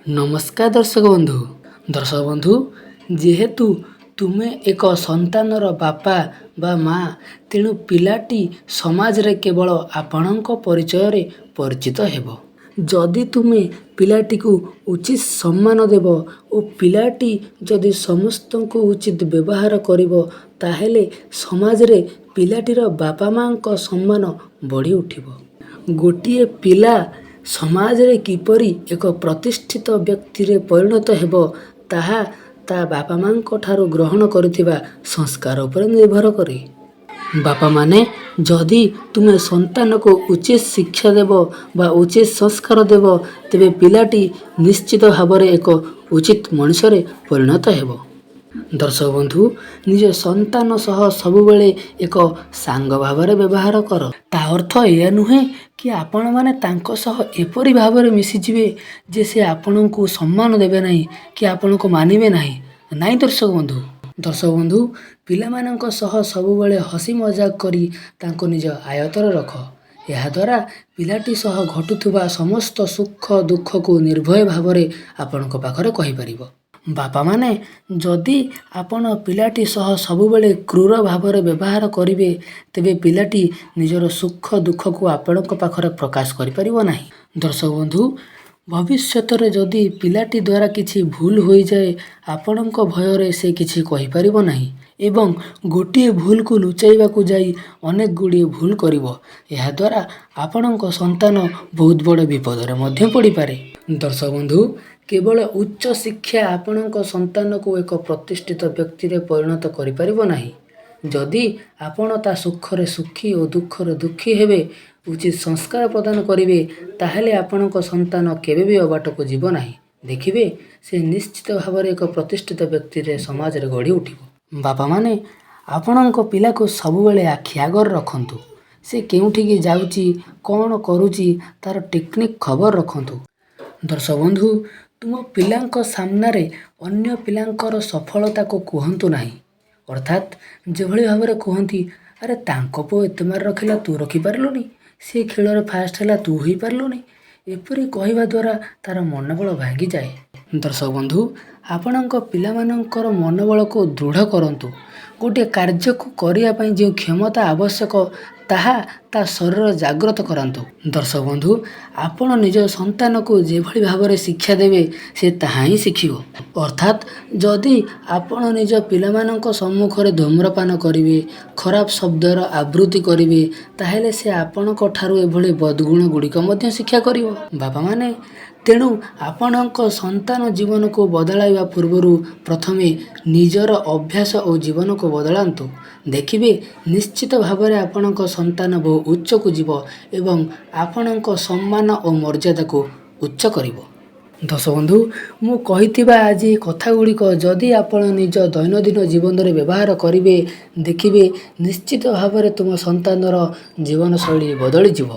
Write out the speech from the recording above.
ନମସ୍କାର ଦର୍ଶକ ବନ୍ଧୁ। ଦର୍ଶକ ବନ୍ଧୁ, ଯେହେତୁ ତୁମେ ଏକ ସନ୍ତାନର ବାପା ବା ମା, ତେଣୁ ପିଲାଟି ସମାଜରେ କେବଳ ଆପଣଙ୍କ ପରିଚୟରେ ପରିଚିତ ହେବ। ଯଦି ତୁମେ ପିଲାଟିକୁ ଉଚିତ ସମ୍ମାନ ଦେବ ଓ ପିଲାଟି ଯଦି ସମସ୍ତଙ୍କୁ ଉଚିତ ବ୍ୟବହାର କରିବ, ତାହେଲେ ସମାଜରେ ପିଲାଟିର ବାପା ମାଙ୍କ ସମ୍ମାନ ବଢ଼ି ଉଠିବ। ଗୋଟିଏ ପିଲା ସମାଜରେ କିପରି ଏକ ପ୍ରତିଷ୍ଠିତ ବ୍ୟକ୍ତିରେ ପରିଣତ ହେବ, ତାହା ତା ବାପା ମାଙ୍କ ଠାରୁ ଗ୍ରହଣ କରିଥିବା ସଂସ୍କାର ଉପରେ ନିର୍ଭର କରେ। ବାପାମାନେ, ଯଦି ତୁମେ ସନ୍ତାନକୁ ଉଚିତ ଶିକ୍ଷା ଦେବ ବା ଉଚିତ ସଂସ୍କାର ଦେବ, ତେବେ ପିଲାଟି ନିଶ୍ଚିତ ଭାବରେ ଏକ ଉଚିତ ମଣିଷରେ ପରିଣତ ହେବ। ଦର୍ଶକ ବନ୍ଧୁ, ନିଜ ସନ୍ତାନ ସହ ସବୁବେଳେ ଏକ ସାଙ୍ଗ ଭାବରେ ବ୍ୟବହାର କର। ତା ଅର୍ଥ ଏୟା ନୁହେଁ କି ଆପଣମାନେ ତାଙ୍କ ସହ ଏପରି ଭାବରେ ମିଶିଯିବେ ଯେ ସେ ଆପଣଙ୍କୁ ସମ୍ମାନ ଦେବେ ନାହିଁ କି ଆପଣଙ୍କୁ ମାନିବେ ନାହିଁ। ନାଇଁ ଦର୍ଶକ ବନ୍ଧୁ। ଦର୍ଶକ ବନ୍ଧୁ, ପିଲାମାନଙ୍କ ସହ ସବୁବେଳେ ହସି ମଜାକ କରି ତାଙ୍କୁ ନିଜ ଆୟତରେ ରଖ। ଏହାଦ୍ୱାରା ପିଲାଟି ସହ ଘଟୁଥିବା ସମସ୍ତ ସୁଖ ଦୁଃଖକୁ ନିର୍ଭୟ ଭାବରେ ଆପଣଙ୍କ ପାଖରେ କହିପାରିବ। ବାପାମାନେ, ଯଦି ଆପଣ ପିଲାଟି ସହ ସବୁବେଳେ କ୍ରୁର ଭାବରେ ବ୍ୟବହାର କରିବେ, ତେବେ ପିଲାଟି ନିଜର ସୁଖ ଦୁଃଖକୁ ଆପଣଙ୍କ ପାଖରେ ପ୍ରକାଶ କରିପାରିବ ନାହିଁ। ଦର୍ଶକ ବନ୍ଧୁ, ଭବିଷ୍ୟତରେ ଯଦି ପିଲାଟି ଦ୍ୱାରା କିଛି ଭୁଲ ହୋଇଯାଏ, ଆପଣଙ୍କ ଭୟରେ ସେ କିଛି କହିପାରିବ ନାହିଁ ଏବଂ ଗୋଟିଏ ଭୁଲକୁ ଲୁଚାଇବାକୁ ଯାଇ ଅନେକ ଗୁଡ଼ିଏ ଭୁଲ କରିବ। ଏହାଦ୍ୱାରା ଆପଣଙ୍କ ସନ୍ତାନ ବହୁତ ବଡ଼ ବିପଦରେ ମଧ୍ୟ ପଡ଼ିପାରେ। ଦର୍ଶକ ବନ୍ଧୁ, କେବଳ ଉଚ୍ଚ ଶିକ୍ଷା ଆପଣଙ୍କ ସନ୍ତାନକୁ ଏକ ପ୍ରତିଷ୍ଠିତ ବ୍ୟକ୍ତିରେ ପରିଣତ କରିପାରିବ ନାହିଁ। ଯଦି ଆପଣ ତା ସୁଖରେ ସୁଖୀ ଓ ଦୁଃଖରେ ଦୁଃଖୀ ହେବେ, ଉଚିତ ସଂସ୍କାର ପ୍ରଦାନ କରିବେ, ତାହେଲେ ଆପଣଙ୍କ ସନ୍ତାନ କେବେ ବି ଅବାଟକୁ ଯିବ ନାହିଁ। ଦେଖିବେ, ସେ ନିଶ୍ଚିତ ଭାବରେ ଏକ ପ୍ରତିଷ୍ଠିତ ବ୍ୟକ୍ତିରେ ସମାଜରେ ଗଢ଼ି ଉଠିବ। ବାପାମାନେ, ଆପଣଙ୍କ ପିଲାକୁ ସବୁବେଳେ ଆଖି ଆଗରେ ରଖନ୍ତୁ। ସେ କେଉଁଠିକି ଯାଉଛି, କ'ଣ କରୁଛି, ତାର ଟିକିନିଖି ଖବର ରଖନ୍ତୁ। ଦର୍ଶକ ବନ୍ଧୁ, ତୁମ ପିଲାଙ୍କ ସାମ୍ନାରେ ଅନ୍ୟ ପିଲାଙ୍କର ସଫଳତାକୁ କୁହନ୍ତୁ ନାହିଁ। ଅର୍ଥାତ୍ ଯେଭଳି ଭାବରେ କୁହନ୍ତି, ଆରେ ତାଙ୍କ ପୁଅ ଏତେ ମାର୍କ ରଖିଲା, ତୁ ରଖିପାରିଲୁନି, ସେ ଖେଳରେ ଫାଷ୍ଟ ହେଲା, ତୁ ହୋଇପାରିଲୁନି। ଏପରି କହିବା ଦ୍ୱାରା ତାର ମନୋବଳ ଭାଙ୍ଗିଯାଏ। ଦର୍ଶକ ବନ୍ଧୁ, ଆପଣଙ୍କ ପିଲାମାନଙ୍କର ମନୋବଳକୁ ଦୃଢ଼ କରନ୍ତୁ। ଗୋଟିଏ କାର୍ଯ୍ୟକୁ କରିବା ପାଇଁ ଯେଉଁ କ୍ଷମତା ଆବଶ୍ୟକ, ତାହା ତା ଶରୀର ଜାଗ୍ରତ କରାନ୍ତୁ। ଦର୍ଶକ ବନ୍ଧୁ, ଆପଣ ନିଜ ସନ୍ତାନକୁ ଯେଭଳି ଭାବରେ ଶିକ୍ଷା ଦେବେ, ସେ ତାହା ହିଁ ଶିଖିବ। ଅର୍ଥାତ୍ ଯଦି ଆପଣ ନିଜ ପିଲାମାନଙ୍କ ସମ୍ମୁଖରେ ଧୂମ୍ରପାନ କରିବେ, ଖରାପ ଶବ୍ଦର ଆବୃତ୍ତି କରିବେ, ତାହେଲେ ସେ ଆପଣଙ୍କ ଠାରୁ ଏଭଳି ବଦଗୁଣ ଗୁଡ଼ିକ ମଧ୍ୟ ଶିକ୍ଷା କରିବ। ବାପାମାନେ, ତେଣୁ ଆପଣଙ୍କ ସନ୍ତାନ ଜୀବନକୁ ବଦଳାଇବା ପୂର୍ବରୁ ପ୍ରଥମେ ନିଜର ଅଭ୍ୟାସ ଓ ଜୀବନକୁ ବଦଳାନ୍ତୁ। ଦେଖିବେ, ନିଶ୍ଚିତ ଭାବରେ ଆପଣଙ୍କ ସନ୍ତାନ ବହୁ ଉଚ୍ଚକୁ ଯିବ ଏବଂ ଆପଣଙ୍କ ସମ୍ମାନ ଓ ମର୍ଯ୍ୟାଦାକୁ ଉଚ୍ଚ କରିବ। ଦର୍ଶକ ବନ୍ଧୁ, ମୁଁ କହିଥିବା ଆଜି କଥା ଗୁଡ଼ିକ ଯଦି ଆପଣ ନିଜ ଦୈନନ୍ଦିନ ଜୀବନରେ ବ୍ୟବହାର କରିବେ, ଦେଖିବେ ନିଶ୍ଚିତ ଭାବରେ ତୁମ ସନ୍ତାନର ଜୀବନଶୈଳୀ ବଦଳିଯିବ।